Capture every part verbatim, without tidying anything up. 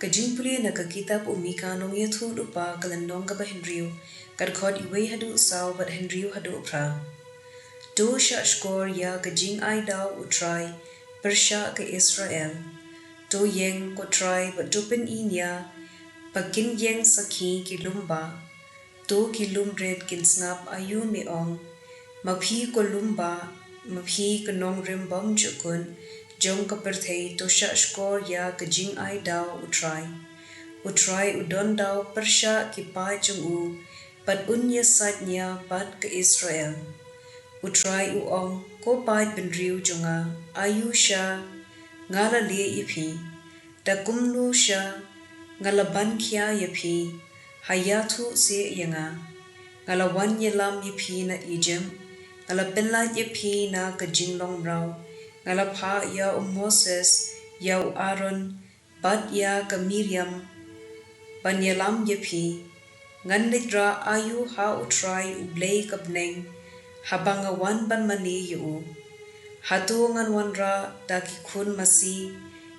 Ka jingpule na ka kitab u Mika nongïathuhlypa ka lynnong kaba hynriew, ka dkhot wei haduh saw bad hynriew haduh phra. To shah shkor ïa ka jingai daw u Trai pyrshah ka Israel. To ïeng ko Trai bad to pyni ïa, ba kin ïeng sakhi ki lum ba. To ki lum rit kin sngap aïu me ong. Ma phi ko lum ba, ma phi ka nongrim bymjukut jong ka pyrthei, to shah shkor ïa ka jingai daw u Trai. U Trai u don daw pyrshah ki paid jong u, bad un ïasaid nia bad ka Israel. U Trai u ong, ko paid bynriew jong nga, aïu sha nga la leh ïa phi. Da kumno sha nga la ban khia ïa phi, ha ïathuh seh ïa nga. Nga la wan ïalam ïa phi na Ijipt, nga la pynlait ïa phi na ka jinglong mraw, nga la phah ïa u Moses, ïa u Aaron, bad ïa ka Miriam, ban ïalam ïa phi. Ngan leit rah aïu ha u Trai u Blei ka bneng, haba nga wan ban mane ïa u. Hato ngan wanrah da ki khun masi,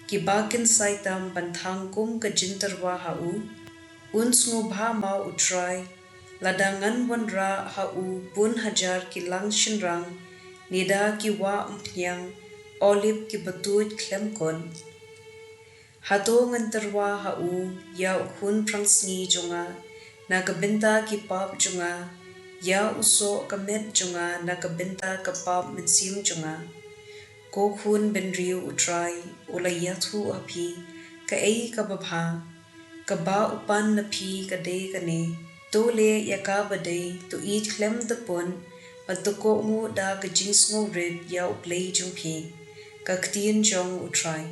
kiba kin saitam ban thang kum ka jingtyrwa ha u. Un sngewbha ma u Trai, lada ngan wanrah ha u bun hajar ki lang shynrang, ne da ki wah umphniang olib kiba tuid khlem kut. Hato ngan tyrwa ha u ïa u khun phrangsngi jong nga na ka bynta ki pap jong nga, ïa u soh ka met jong nga na ka bynta ka pap mynsiem jong nga. Ko khun bynriew u Trai u la ïathuh ha phi kaei kaba bha, kaba u pan na phi ka dei kane. To leh ïa kaba dei, to ïeit khlem da pun, bad to kohnguh da ka jingsngewrit ïa u Blei jong phi. Ka ktien jong u Trai.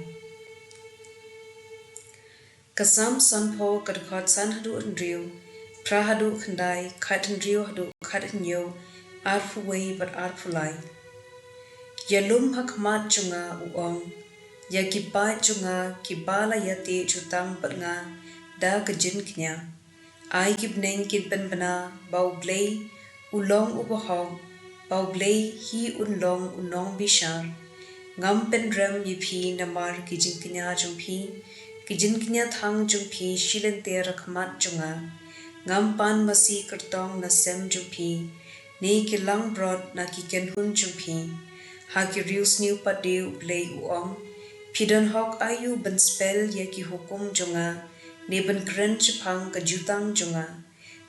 Ka Salm sanphew, ka dkhot san haduh hynriew, phra haduh khyndai, khathynriew haduh khathynñiew, arphew wei bad arphew lai. Ïalum ha khmat jong nga, u ong, ïa ki paid jong nga kiba la ïateh jutang bad nga da ka jingkñia. Ai ki bneng kin pynbna ba u Blei u long uba hok, ba u Blei hi un long u nongbishar. Ngam pynrem ïa phi namar ki jingkñia jong phi, ki jingkñia thang jong phi shi lynter ha khmat jong nga. Ngam pan masi kyrtong na sem jong phi, ne ki langbrot na ki kynhun jong phi. Ha ki riewsniew pat de u Blei u ong, phi don hok aïu ban spel ïa ki hukum jong nga, ne ban kren shaphang ka jutang jong nga.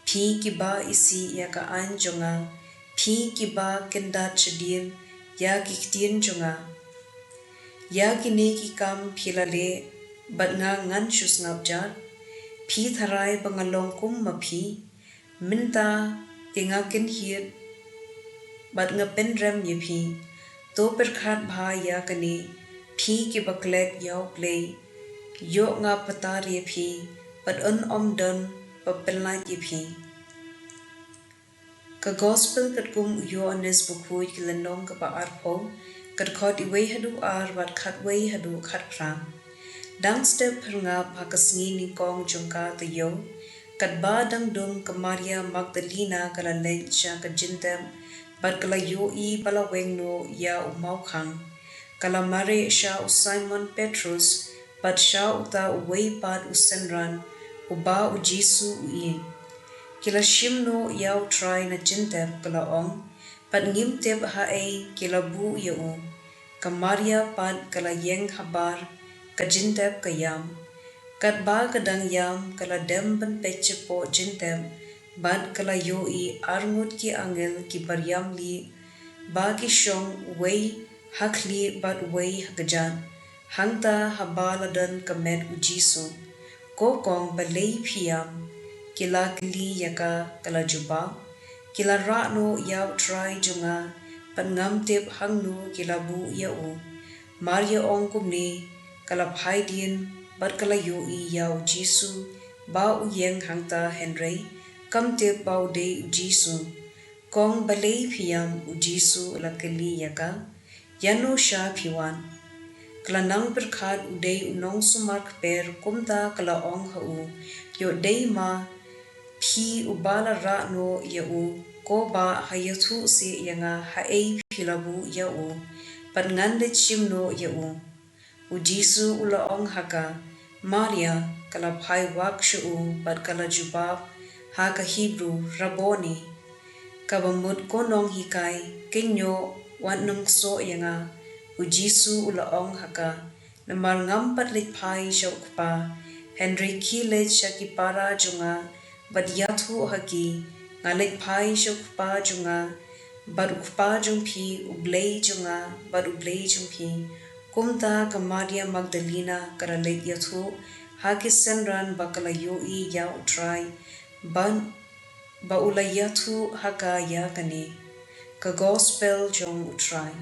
Phi kiba isih ïa ka aiñ jong nga, phi kiba kyndat shadien ïa ki ktien jong nga. Ïa kine ki kam phi la leh, bad nga ngan shu sngap jar. Phi tharai ba nga long kum ma phi. Mynta te nga kynhied bad nga pynrem ïa phi. To pyrkhat bha ïa kane, phi kiba klet ïa u Blei. Ïoh nga patar ïa phi, bad un ym don ba pynlait ïa phi. Ka Gospel katkum u Ïoannis Bakhuid, ka lynnong kaba arphew, ka dkhot wei haduh ar bad khatwei haduh khatphra. Dang step phyrngap ha ka sngi nyngkong jong ka taïew, katba dang dum ka Maria Magdalena ka la leit sha ka jingtep, bad ka la ïohi ba la weng noh ïa u mawkhang. Ka la mareh sha u Simon Petrus, bad sha uta uwei pat u synran, uba u Jisu u ïeit. Ki la shim noh ïa u Trai na jingtep, ka la ong, bad ngim tip haei ki la buh ïa u. Ka Maria pat ka la ïeng habar, ka jingtep ka ïam. Katba ka dang ïam, ka la dem ban peit shapoh jingtep, bad ka la ïohi arngut ki angel kiba riam lieh, ba ki shong uwei ha khlieh bad uwei ha kjat, hangta haba la don ka met u Jisu. Ko kong, balei phi ïam? Ki la kylli ïa ka, ka la jubab. Ki la rah noh ïa u Trai jong nga, bad ngam tip hangno ki la buh ïa u. Maria ong kumne, ka la phai dien, bad ka la ïohi ïa u Jisu, ba u ïeng hangta, hynrei kam tip ba u dei u Jisu. Kong, balei phi ïam? U Jisu u la kylli ïa ka. Ïano sha phi wan? Ka la nang pyrkhat u dei u nongsumar kper, kumta ka la ong ha u, ïoh dei ma phi uba la rah noh ïa u, ko Bah, ha ïathuh seh ïa nga haei phi la buh ïa u, bad ngan leit shim noh ïa u. U Jisu u la ong ha ka, Maria ka la phai wak sha u bad ka la jubab ha ka Hebru, Rabboni, kaba mut ko nonghikai, kynnoh, wat nym ksoh ïa nga. U Jisu u la ong ha ka, namar ngam pat leit phai sha u Kpa, hynrei khie leit sha ki para jong nga bad ïathuh ha ki, nga leit phai sha u Kpa jong nga bad u Kpa jong phi, u Blei jong nga bad u Blei jong phi. Kumta ka Maria Magdalena ka la leit ïathuh ha ki synran ba ka la ïohi ïa u Trai, bad ba u la ïathuh ha ka ïa kane. Ka Gospel jong u Trai.